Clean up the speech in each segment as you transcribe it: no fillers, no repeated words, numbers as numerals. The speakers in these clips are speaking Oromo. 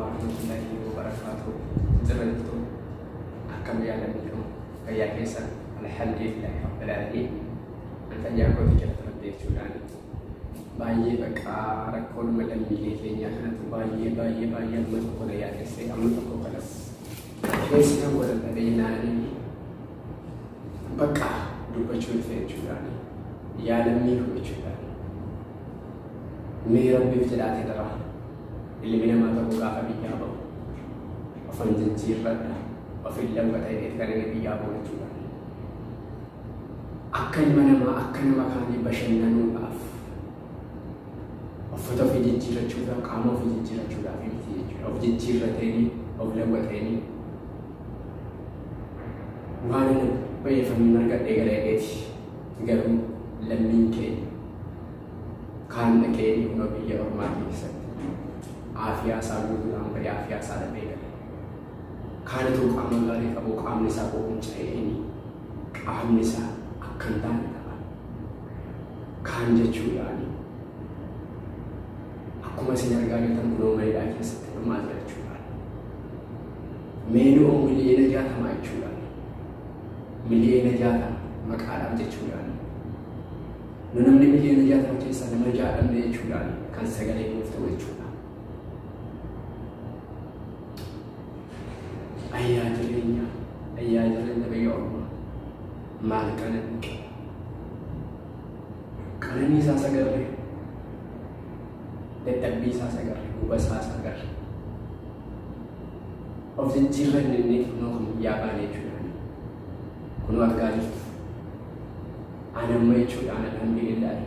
Warahmatullahi wabarakatuh. Jira jirtu, akkam yaalamii fayyaa keessan? Alhamdulillahi rabbil alamin. Fayyaa kooti jalatti rabbi jechuudhaan baay'ee bakka rakkoon lammiilee keenyaa kanatu baay'ee baay'ee baay'ee amma tokko na yaadessee, amma tokko kanas keessa kan godhan dhabee naanii bakka dubbachuu dhufe jechuudhaan. Yaa lammii koo jechuudhaan, mee rabbiif jedhaatee dara, ilmi namaa tokko gaafa biyyaa ba'u ofan jijjiirradha, ofin lawwata jedhee kan inni biyyaa ba'u jechuudha. Akka ilma namaa, akka nama kaanii bashannanuudhaaf, uffata ofii jijjiirrachuudhaaf, qaama ofii jijjiirrachuudhaaf miti jechuudha. Of jijjiirrateeni, of lawwateeni, waan inni baay'eeffamni argadhee gara jedheeti. Garuu lammiin keenya kaan dhaqee kunoo biyya ormaa keessatti aafiyaa isaa guutuudhaan bahee aafiyaa isaa dhabee gale. Kaanitu qaama gaarii qabu qaamni isaa qunca'eeni qaamni isaa akka hin taane ta'a. Kaan jechuudhaan akkuma isin argaa jirtan kunoo mana keessatti dhumaa jira jechuudhaan. Mee nu 60,000,000 jechuudhaan. 60,000,000 maqaadhaaf jechuudhaan. Nu namni 60,000,000 keessaa nama 6 dhabne jechuudhaan kan sagalee nuuf ta'u jechuudha. Ayyaa jireenya, ayyaa jireenya biyya ormaa, maal qananii qananii isaa sagarre, dadhabbii isaa sagarre, guba isaa sagarre, of jijjiirranne inni kunoo kan biyyaa baane jechuudhaan kunoo argaa jirtu. Ani amma jechuudhaan alhamdulillahi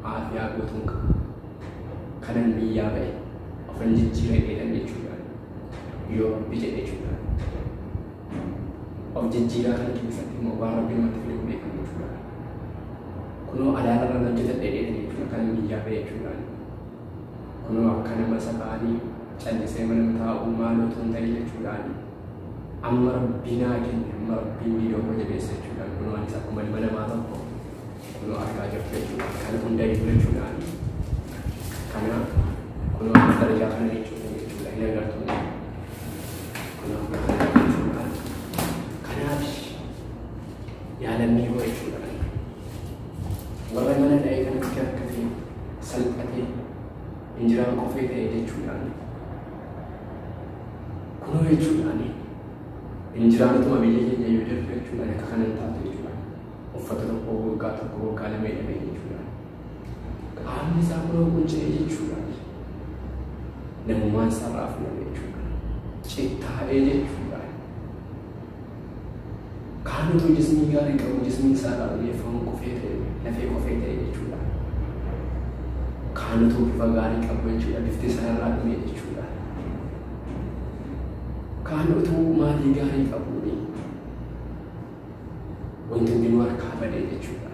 aafiyaa guutuun qaba. Kanan biyyaa ba'e ofan jijjiirra jedhan jechuudhaan, yoo rabbi jedhe jechuudhaan. Of jijjiiraa kana keessatti immoo waan rabbi namatti fide beekamu jechuudha. Kunoo alaalarra hojjetadhe jedhan jechuudha kanan biyyaa ba'e jechuudhaan. Kunoo akka nama sabaanii callisee mana taa'uu maaloo otoo hin ta'in jechuudhaan, amma rabbi naa kenne, amma rabbiin viidiyoo koo jabeessa jechuudhaan, kunoo anis akkuma ilma namaa tokko kunoo argaa jirtu jechuudha. Kana hundayyuu jechuudhaan kana kunoo akka darajaa kana jechuudha hin agartu, kunoo akka kana jechuudhaan. Kanaaf yaa lammii koo jechuudhaan, warra mana dha'ee kanatti rakkatee salphatee injiraan qofee ta'e jechuudhaan, kunoo jechuudhaan injiraan utuma biyya keenya yoo jirtu jechuudhaan akka kanan taatu jechuudhaan, uffata tokko waggaa tokko waggaa lama hidhamee jechuudhaan, qaamni isaa kunoo qunca'ee jechuudhaan, namummaan isaa irraa fuudhame jechuudhaan, cittaa'ee jechuudhaan, kaan utuu jismii gaarii qabu jismiin isaa irraa dhumee foon qofee ta'e, lafee qofee ta'e jechuudhaan, kaan utuu bifa gaarii qabu jechuudha bifti isaa irraa dhumee jechuudhaan, kaan utuu maalii gaarii qabu wanti hundinuu harkaa badee jechuudha.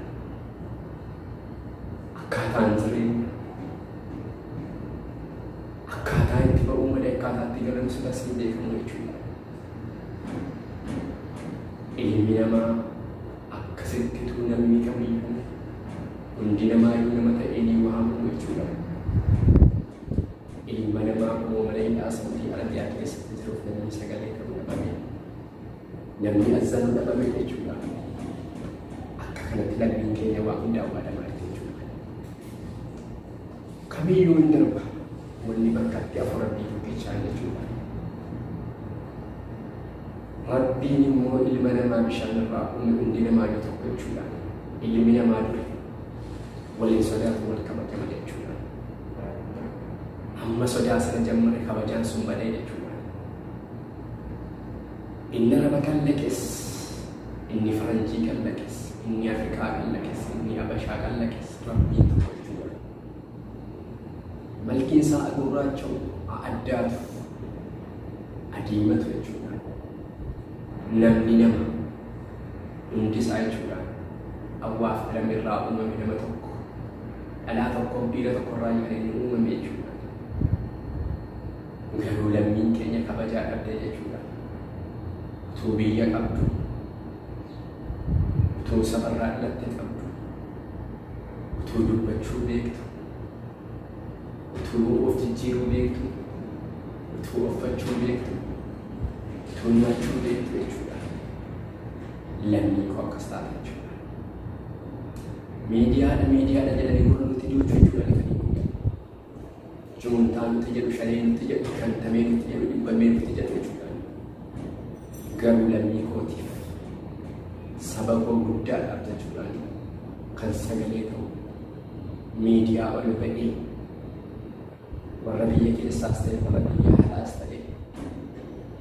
Akkaataan jireenya, akkaataa itti ba'uu malee akkaataa itti galan sutas hin beekamu jechuudha. Ilmi namaa akkasittituu namni kamiyyuu hundi namaayyuu nama ta'ee ni waamamu jechuudha. Ilma namaa kunoo mana hidhaa Saudii Arabiyaa keessatti jiruuf namni sagalee ta'uu dhabame, namni azzanuu dhabame jechuudha. Akka kanatti lammiin keenya waa hundaa waadamaa jechuudha. Kamiyyuu hin darba, wanni bakkatti afur rabbii tokkichaa jechuudha. Rabbiin immoo ilma namaa bishaan irraa uume, hundi namaayyuu tokko jechuudha. Ilmi namaa duri waliin sodaatu, wal kabaja malee jechuudha. Amma sodaa sana jammare kabajaan sun badee jechuudha. Inni araba kallaqes, inni faranjii kallaqes, inni Afrikaa kallaqes, inni Abashaa kallaqes rabbiin tokko jechuudha. Malkiin isaa gurraacha'u, addaatu, adiimatu jechuudha. Namni nama hundi isaa jechuudha. Awwaaf lamirraa uumame nama tokko. Dhalaa tokkoof dhiira tokkorraa kan inni uumame jechuudha. Garuu lammiin keenya kabajaa dhabdee jechuudha. Utuu biyya qabdu, utuu sabarraa dhalattee qabdu, utuu dubbachuu beektu, utuu of jijjiiruu beektu, Utuu uffachuu beektu, utuu nyaachuu beektu jechuudha. Lammii koo akkas taate jechuudha. Miidiyaadha miidiyaadha jedhanii gurra nuti duuchuu jechuudha lafanii guyyaa. Juuntaa nuti jedhu, shanee nuti jedhu, shantamee nuti jedhu, dhibbamee nuti jedhu jechuudha. Garuu lammii kootiif saba koo guddaadhaaf jechuudhaan kan sagalee ta'u miidiyaa ol ba'ee warra biyya keessaas ta'e warra biyya alaas ta'e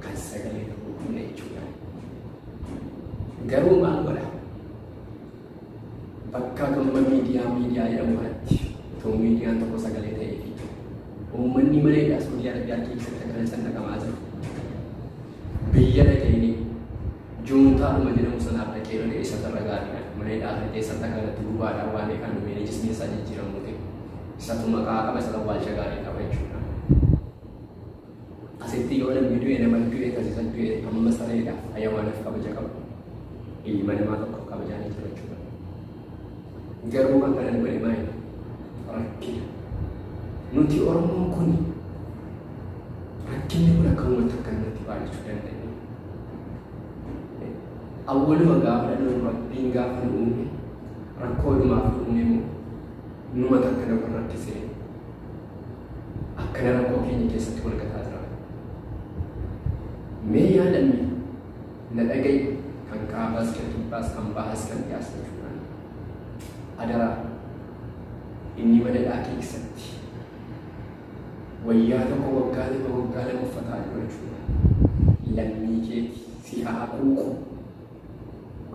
kan sagalee ta'u humna jechuudha. Garuu maal godha? Bakka gamma miidiyaa miidiyaa jedhamu kanatti otoo miidiyaan tokko sagalee ta'ee fi uummanni maleedha Saudi Arabiyaa keessatti akkana cannaqamaa jiru. Biyya dhaqeenii juuntaadhuma jedhamu sanaaf dhaqee malee isa irra gaariidha. Mana hidhaa sana keessatti akkanatti gubaadhaan waan kan dhumee jismi isaa jijjiiramu ta'e. Isatu maqaa qaba, isatu awwaalcha gaarii qaba jechuudha. Asitti yoo namni du'e nama du'e taasisa du'e amma sareedha ayyaanaaf kabaja qaba. Ilma namaa tokkoof kabajaa ni jira jechuudha. Garuu kan kana godhe maali? Rakkina. Nuti Oromoon kun rakkinni kun akka uummata akkanatti baay'achuu danda'e. Awwaluma gaafa dhaloon Rabbiin gaafa nu uume rakkoodhumaaf nu uume immoo numa takka nama rakkisee akkana rakkoo keenya keessatti wal gataa jira. Mee yaadanni na dhaga'i kan kaabaas kan kibbaas kan bahaas kan dhiyaas jechuudhaan adaraa inni mana hidhaa keessatti wayyaa tokko waggaa lama waggaa lama uffataa jiru jechuudha. Lammii keeti si haa quuqu.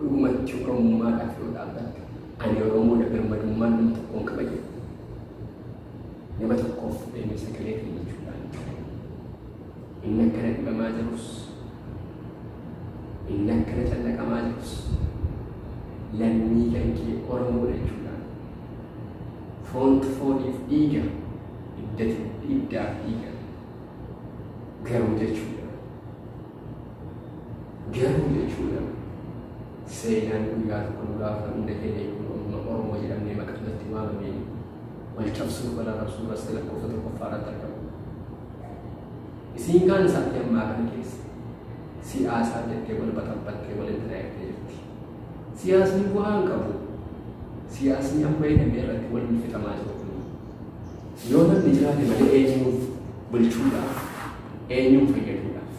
Dhugumatti Oromummaadhaaf yoo dhaabbatte ani Oromoodha birmadummaan nama tokkoon qaba jedhu. Nama tokkoof deemee sagalee ta'e jechuudha. Inni akkana dhibamaa jirus, inni akkana callaqamaa jirus, lammii kan kee Oromoodha jechuudha. Foontu fooniif dhiiga, iddati iddaaf dhiiga. Garuu jechuudha. Garuu jechuudha. Seenaan guyyaa tokko nu gaafa hunda keenya iyyuu Oromoo jedhamnee maqaa irratti waamamee wal cabsuu wal arrabsuu irratti lakkoofsa tokkoffaa irratti argamu. Isiin kaan isaatti ammaa kana keessa siyaasaa jettee wal baxabbattee wal intalayattee jirti. Siyaasni bu'aa hin qabu. Siyaasni amma hidhamee irratti wal fixamaa jiru kun yoo namni jiraate malee eenyuun bulchuudhaaf eenyuun fayyaduudhaaf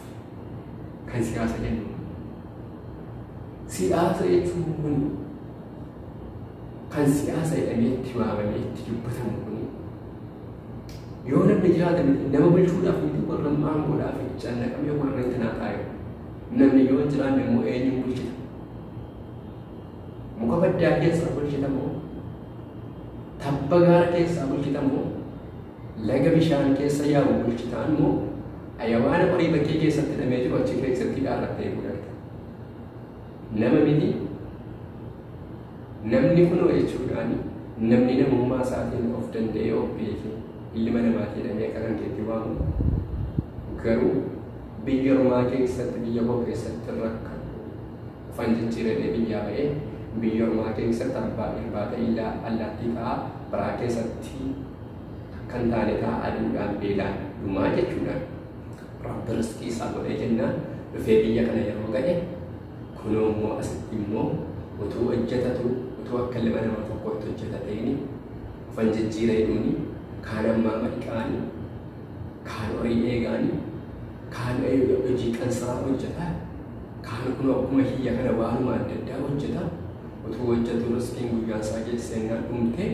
kan siyaasa jennu. Siyaasa jechuun kun kan siyaasa jedhamee itti waamamee itti dubbatamu kun yoo namni jiraate miti nama bulchuudhaaf miti warra aangoodhaaf cannaqamee warra intinaa taa'e namni yoo hin jiraanne immoo eenyuun bulchita? Muka baddaa keessaa bulchita moo? Tabba gaara keessaa bulchita moo? Laga bishaan keessa yaa'u bulchitaan moo? Ayawaana horii bakkee keessatti hidhamee jiru achi keessatti dhaarrattee eeguu nama miti. Namni kunoo jechuudhaan namni namummaa isaatiin of danda'ee of beekee ilma namaati jedhamee akka kan keetti waamamu. Garuu biyya ormaa keessatti biyya koo keessatti rakkatu ufan jijjiiradhee biyyaa ba'ee biyya ormaa keessatti abbaa irbaata illaa allaattii ta'a biraa keessatti kan taane ta'a aduudhaan beelaan dhumaa jechuudhaan Rabbi riskii isaa godhee jennaan dhufee biyya kana yeroo ga'e kunoo immoo asitti immoo utuu hojjetatu utuu akka ilma nama tokkootti hojjetateeni ufan jijjiira jedhuuni kaan ammaa madiqaanii kaan horii eegaanii kaan hojii qansaraa hojjetaa kaan kunoo akkuma kiyya kana waanuma adda addaa hojjeta utuu hojjetu riskiin guyyaa isaa keessa innaan dhumte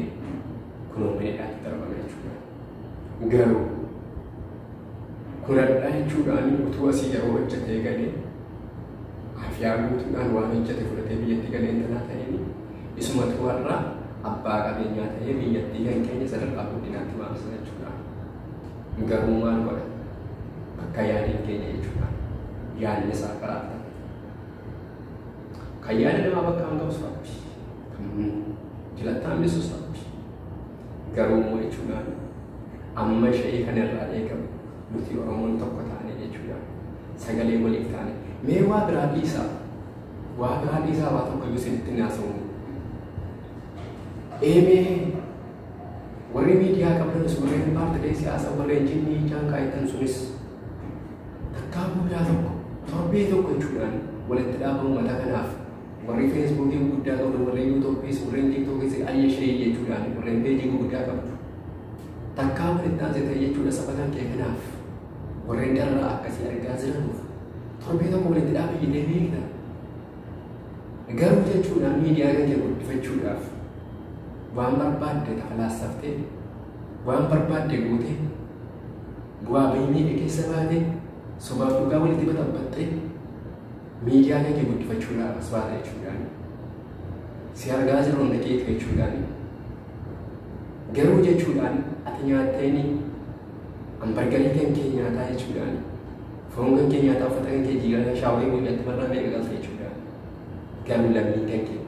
kunoo mana hidhaatti darbame jechuudha. Garuu kun hadhaa jechuudhaan utuu asii yeroo hojjetee galee afiyaa guutuudhaan waan hojjete fudhatee biyyatti galee intalaa ta'een isumatu warra abbaa qabeenyaa ta'ee biyyattii kan keenya sadarkaa guddinaatti waamsisa jechuudha. Garuu maal godha? Bakka yaadiin keenya jechuudha. Yaadni isaa karaa ta'e. Kan yaada namaa bakka hin ga'us Rabbi. Kan jalatti hambisus Rabbi. Garuu immoo jechuudhaan amma ishee kan irraa eegamu nuti Oromoon tokko taane jechuudha. Sagalee waliif taane. Mee waa biraa dhiisaa. Waa biraa dhiisaa waa tokko iyyuu isinitti hin haasa'u. Eemee warri miidiyaa qabdanis warreen paartilee siyaasaa warreen jinnii ijaan kaayatan sunis Takkaa guyyaa tokko torbee tokko jechuudhaan walitti dhaabamu mataa kanaaf warri Feesbuukii gurguddaa qabdu, warri Yuutuubiis, warreen Tiiktookis ayya ishee jechuudhaan warreen peejii gurguddaa qabdu. Takkaa walitti aansitee jechuudha saba kan kee kanaaf warreen dararaa akkasii argaa jiranuuf torbee tokko walitti dhaabiyyitee beekta. Garuu jechuudhaan miidiyaa kan kee guddifachuudhaaf waan barbaadde tafalaassaftee, waan barbaadde gootee, bu'aa bahii miidhe keessa baatee, sobaaf dhugaa walitti baxabbattee miidiyaa kan kee guddifachuudhaaf as baata jechuudhaan. Si argaa jiru hunda keetu jechuudhaan. Garuu jechuudhaan ati nyaatteeni hambargarii kan kee nyaataa jechuudhaan, foon kan kee nyaataa, uffata kan kee jiigaa, shaaworii guyyaatti barraa meeqa galta jechuudhaan. Garuu lammiin kan kee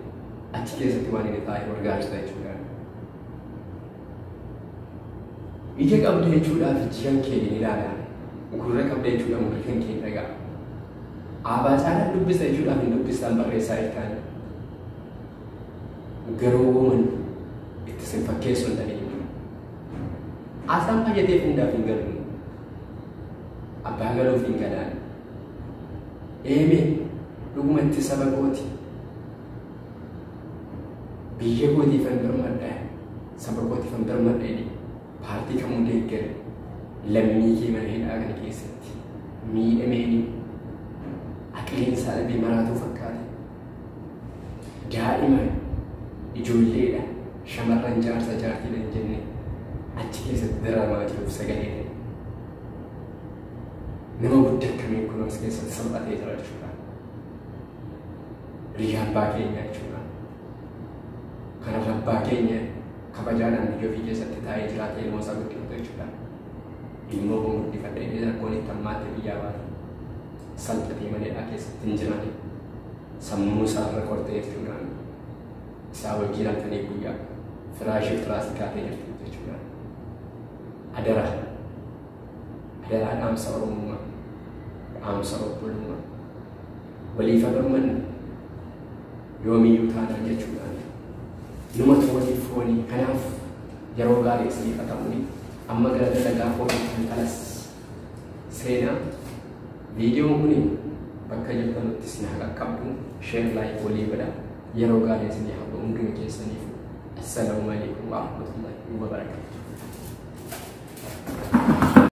achi keessatti waan inni taa'ee argaa jirta jechuudhaan. Ija qabda jechuudhaaf iji kan kee ni ilaala. Gurra qabda jechuudhaan gurri kan kee ni dhaga'a. Aabaa caalaa dubbista jechuudhaaf hin dubbistaan barreessaa jirtaan. Garuu woman itti sin fakkeessuu hin dandeenyu. Asaan fayyadeef hundaaf hin galu. Abbaa galuuf hin galaan. Eeme dhugumatti saba kooti. Biyya kootiifan birmadha. Saba kootiifan birmadha jedhi. Paartii kamuu deeggare. Lammii kee mana hidhaa kana keessatti miidhameeni aqliin isaa dhabee maraatuu fakkaate. Daa'ima ijoolleedha. Shamarran jaarsa jaartiidha hin jenne achi keessatti daramaa jiruuf sagalee ta'e. Nama guddaa akkamiin kun as keessatti salphatee jira jechuudha. Biyya abbaa keenya jechuudha. Kanaaf abbaa keenya kabajaadhaan biyya ofii keessatti taa'ee jiraatee ilmoo isaa guddifatu jechuudha. Ilmoo kun guddifadhee inni rakkoon itti hammaatte biyyaa baate. Salphatee maneedhaa keessatti hin jiraanne. Sammuu isaa irra qortee jechuudhaan isaa wajjin halkanii guyyaa firaashii firaasii kaatee jirti jechuudha. Adara. Adaraa dhaamsa Oromummaa. Dhaamsa obbolummaa. Waliif birmannu yoomiyyuu taanaan jechuudhaan. Numatu waliif foonii. Kanaaf yeroo gaarii isiniif haa ta'uuni. Amma gara dalagaa foonii kan kalas seenaa. Viidiyoon kun bakka jirtanutti isin haa qaqqabdu. Share, like walii godha. Yeroo gaarii isinii haa ta'u hunduma keessaniif. Assalaamu alaikum wa rahmatullahi wa barakatuh.